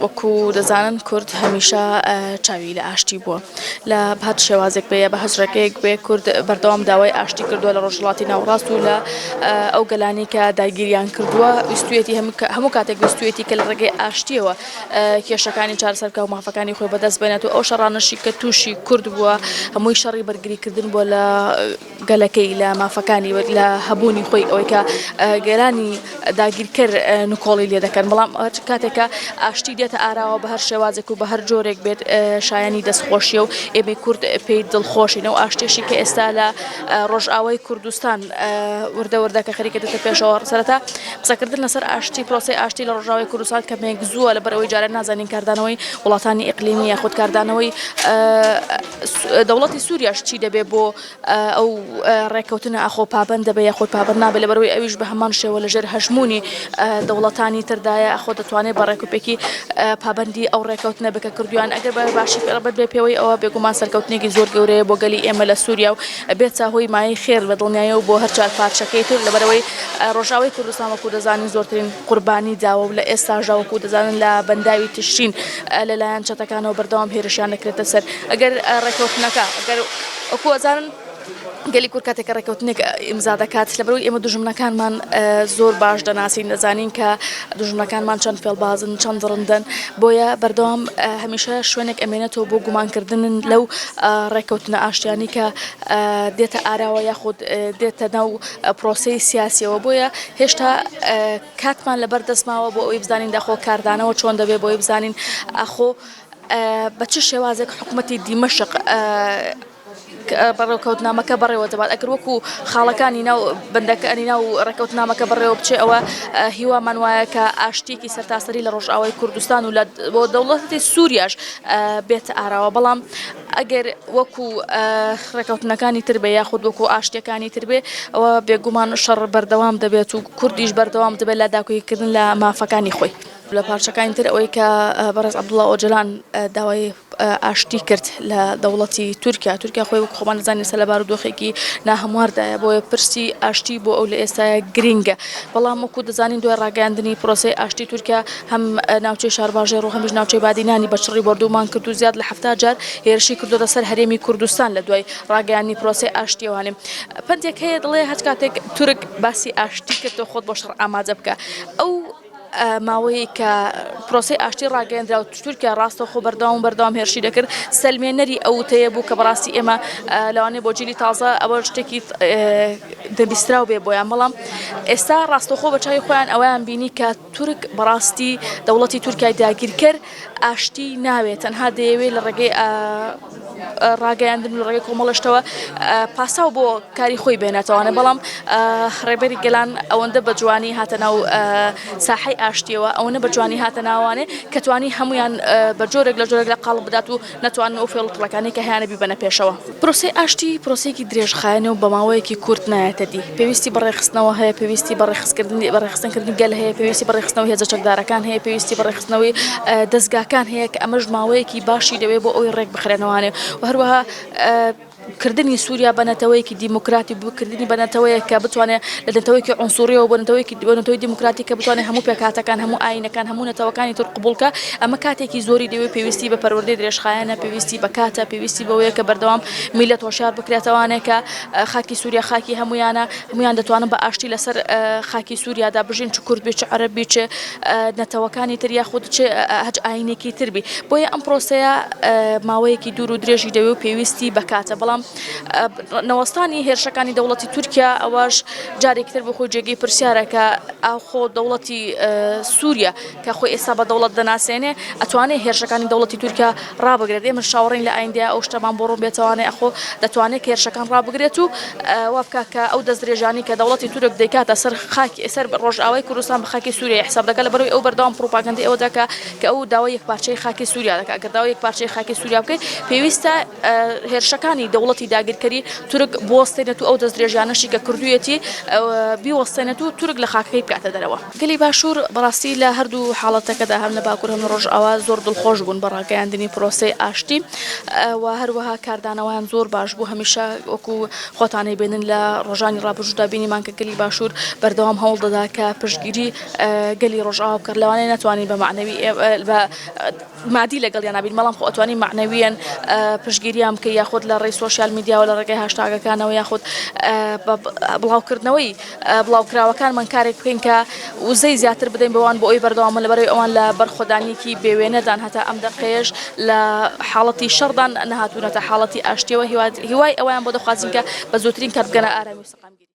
وەکو دەزانن کورد هەمیشە چاوی لە ئاشتی بووە لە هەر شێوازێک بێ بە هەچ ڕێگەیەک بێ کورد بەردەوام داوای ئاشتی کردووە لە ڕۆژهەڵاتی ناوەڕاست و لە ئەو گەلانی کە داگیریان کردووە ویستویەتی هەموو کاتێک ویستویەتی کە لە ڕێگەی ئاشتیەوە کێشەکانی چارەسەر بکا و مافەکانی خۆی بەدەست بێنێت و ئەو شەڕانەشی کە تووشی کورد بووە هەمووی شەڕی بەرگریکردن بووە لە گەلەکەی لە مافەکانی و لە هەبوونی خۆی ئەوەی کە گەلانی داگیرکەر نکۆڵی لێ دەکەن بەڵام هەرچ کاتێک کە ئاشتی دێتە ئاراوە بە هەر شێوازێک و بە هەر جۆرێک بێت شایانی دەستخۆشیە و ئێمەی کورد پێی دڵخۆشین و ئاشتێشی کە ئێستا لە ڕۆژئاوای کوردستان وردە وردە کە خەریکە دێتە پێشەوە سەرەتا قسەکردن لەسەر ئاشتی پرۆسەی ئاشتی لە ڕۆژاوای کوردستان کەمێک زووە لەبەر ئەوەی جارێ نازانین کاردانەوەی وڵاتانی ئیقلیمی یاخود کاردانەوەی دەوڵەتی سووریاش چی دەبێ بۆ ئەو ڕێککەوتنە ئاخۆ پابەند دەبێ یاخود پابەند نابێت لەبەرئەوەی ئەویش بە هەمان شێوە لەژێر هەژموونی دەوڵەتانی تردایە ئاخۆ دەتوانێت بە ڕێکوپێکی پابەندی ئەو ڕێککەوتنە بکە کردویان ئەگەر بە باشی پێڕبەت بێ پێوەی ئەوە بێگومان سەرکەوتنێکی زۆر گەورەیە بۆ گەلی ئێمە لە سووریا و بێتە هۆی مایەی خێر بە دڵنیایەوە بۆ هەر چوار پارچەکەی تر لەبەرئەوەی ڕۆژئاوای کوردستان وەکو دەزانین زۆرترین قوربانی داوە و لە ئێستاشدا وەکو دەزانن لە بەنداوی تشرین لەلایەن چەتەکانەوە بەردەوام هێرشیان دەکرێتە سەر ئەگەر ڕێکەوتنەکە ئەگەر وەکو ئەزانن گەلی کورد کاتێک کە ڕێکەوتنێک ئیمزا دەکات لەبەرئەوەی ئێمە دوژمنەکانمان زۆر باش دەناسین دەزانین کە دوژمنەکانمان چەند فێڵبازن چەند دڕندەن بۆیە بەردەوام هەمیشە شوێنێک ئەمێنێتەوە بۆ گومانکردن لەو ڕێکەوتنە ئاشتیانی کە دێتە ئاراوە یاخود دێتە ناو پرۆسەی سیاسیەوە بۆیە هێشتا کاتمان لەبەر دەست ماوە بۆ ئەوەی بزانین داخۆ کاردانەوە چۆن دەبێت بۆی بزانین ئاخۆ بە چ شێوازێک حکوومەتی دیمەشق بەڕێوکەوتنامەکە بەڕێوە دەبات ئەگەر وەکو خاڵەکانی ناو بەندەکانی ناو ڕێکەوتنامەکە بەڕێوە بچێ ئەوە هیوامان وایە کە ئاشتیەکی سەرتاسەری لە ڕۆژئاوای کوردستان و لە بۆ دەوڵەتی سووریاش بێتە ئاراوە بەڵام ئەگەر وەکو ڕێکەوتنەکانی تر بێ یاخود وەکو ئاشتیەکانی تر بێ ئەوە بێگومان شەڕ بەردەوام دەبێت و کوردیش بەردەوام دەبێت لە داکۆکیکردن لە مافەکانی خۆی. لە پارچەکانی تر ئەوەی کە بەڕێز عەبدوڵا ئۆجەلان داوای ئاشتی کرد لە دەوڵەتی تورکیا، تورکیا خۆی وەک خۆمان دەزانین ئێستا لە بارودۆخێکی ناهەمواردایە بۆیە پرسی ئاشتی بۆ ئەو لە ئێستایا گرینگە بەڵام وەکو دەزانین دوای ڕاگەیاندنی پرۆسەی ئاشتی تورکیا هەم ناوچەی شارباژێڕ و هەمیش ناوچەی بادینانی بە چڕی بۆردومان کرد و زیاد لە 70 جار هێرشی کردۆتە سەر هەرێمی کوردستان لە دوای ڕاگەیاندنی پرۆسەی ئاشتیەوانێ پەندێک هەیە دەڵێ هەچ کاتێک تورک باسی ئاشتی کرد تۆ خۆت بۆ شەڕ ئامادە بکە ئەو ماوەیەی کە پرۆسەی ئاشتی ڕاگەیەندرا و تورکیا ڕاستەوخۆ بەردەوام و بەردەوام هێرشی دەکرد سەلمێنەری ئەو وتەیە بوو کە بەڕاستی ئێمە لەوانەیە بۆ جیلی تازە ئەوە شتێکی دەبیستراو بێ بۆیان بەڵام ئێستا ڕاستەوخۆ بە چاوی خۆیان ئەوەیان بینی کە تورک بەڕاستی دەوڵەتی تورکای داگیرکەر ئاشتی ناوێت تەنها دەیەوێت لە ڕێگەی ڕاگەیاندن و ڕێگەی کۆمەڵشتەوە پاساو بۆ کاری خۆی بێنێتەوانە بەڵام ڕێبەری گەلان ئەوەندە بە جوانی هاتە ناو ساحەی ئاشتیەوە ئەوەنە بە جوانی هاتە ناوانێ کە توانی هەمویان بە جۆرێک لە جۆرێک لە قاڵب بدات و نەتوانن ئەو فێڵ و تڵەکانی کە هەیانە بیبەنە پێشەوە. پرۆسەی ئاشتی پرۆسەیەکی درێژخایەنە و بە ماوەیەکی کورت نایەتە دی. پێویستی بە ڕێکخستنەوە هەیە، پێویستی بە ڕێکخستکردنی بە ڕێکخستنکردنی گەل هەیە، پێویستی بە ڕێکخستنەوەی هێزە چەکدارەکان هەیە، پێویستی بە ڕێکخستنەوەی دەزگاکان هەیە کە ئەمەش ماوەیەکی باشی دەوێت بۆ ئەوەی ڕێکبخرێنەوانێ و هەروەها کردنی سووریا بە نەتەوەیەکی دیموکراتی و کردنی بە نەتەوەیەک کە بتوانێت لە نەتەوەیەکی عونسوڕیەوە بۆ نەتەوەیەکی بۆ نەتەوەی دیموکراتی کە بتوانێت هەموو پێکهاتەکان هەموو ئایینەکان هەموو نەتەوەکانی تر قبوڵ کا ئەمە کاتێکی زۆری دەوێت پێویستی بە پەروەردەی درێژخایەنە پێویستی بە کاتە پێویستی بەوەیە کە بەردەوام میللەت هۆشیار بکرێتەوانێ کە خاکی سووریا خاکی هەموویانە هەموویان دەتوانن بە ئاشتی لەسەر خاکی سووریادا بژین چ کورد بی چ عەرەب بی چ نەتەوەکانی تر یاخود چ هەچ ئایینێکی تر بی بۆیە ئەم پرۆسەیە ماوەیەکی دوور و درێژی دەوێ و پێویستی بە کاتە بەڵام نەوەستانی هێرشەکانی دەوڵەتی تورکیا ئەوەش جارێکی تر بۆ خۆی جێگەی پرسیارە کە ئاخۆ دەوڵەتی سووریا کە خۆی ئێستا بە دەوڵەت دەناسێنێ ئەتوانێ هێرشەکانی دەوڵەتی تورکیا ڕابگرێت ئێمە چاوەڕێین لە ئایندەیا ئەو شتەمان بۆ ڕوون بێتەوانێ ئەخۆ دەتوانێت کە هێرشەکان ڕابگرێت و وا بکا کە ئەو دەستدرێژانی کە دەوڵەتی تورک دەیکاتە سەر خاکی سەر ڕۆژئاوای کوردستان بە خاکی سووریای حساب دەکات لەبەرئەوەی ئەو بەردەوام پڕوپاگەندەی ئەوە دەکا کە ئەو داوای یەکپارچەیی خاکی سووریا دەکات ئەگەر داوای یەکپارچەیی خاکی سووریا بکەیت پێویستە هێرشەکانی دەوڵەت. دەوڵەتی داگیرکەری تورک بوەستێنێت و ئەو دەستدرێژیانەشی کە کردوویەتی بیوەستێنێت و تورک لە خاکەکەی بکاتە دەرەوە. گەلی باشوور بەڕاستی لە هەردوو حاڵەتەکەدا هەم لە باکوور هەم لە ڕۆژئاوا زۆر دڵخۆش بوون بە ڕاگەیاندنی پرۆسەی ئاشتی و هەروەها کاردانەوەیان زۆر باش بوو هەمیشە وەکو خۆتان ئەیبینن لە ڕۆژانی ڕابردوودا بینیمان کە گەلی باشوور بەردەوام هەوڵ دەدا کە پشتگیری گەلی ڕۆژئاوا بکات لەوانەیە نەتوانین بە مەعنەوی بە مادی لەگەڵیان بین بەڵام خۆ ئەتوانی مەعنەویەن پشتگیریان بکەی یاخود لە ڕێی سۆشیال میدیاوە لە ڕێگەی هاشتاگەکانەوە یاخود بە بڵاوکردنەوەی بڵاوکراوەکانمان کارێک بکەین کە وزەی زیاتر بدەین بەوان بۆ ئەوی بەردەوام بن لەبەرئەوەی ئەوان لە بەرخۆدانیەکی بێوێنەدان هەتا ئەم دەقەیەش لە حاڵەتی شەڕدان نەهاتوونەتە حاڵەتی ئاشتیەوە هیوای ئەوەیان بۆ دەخوازین کە بە زووترین کات بگەنە ئارامی و سەقامگیری.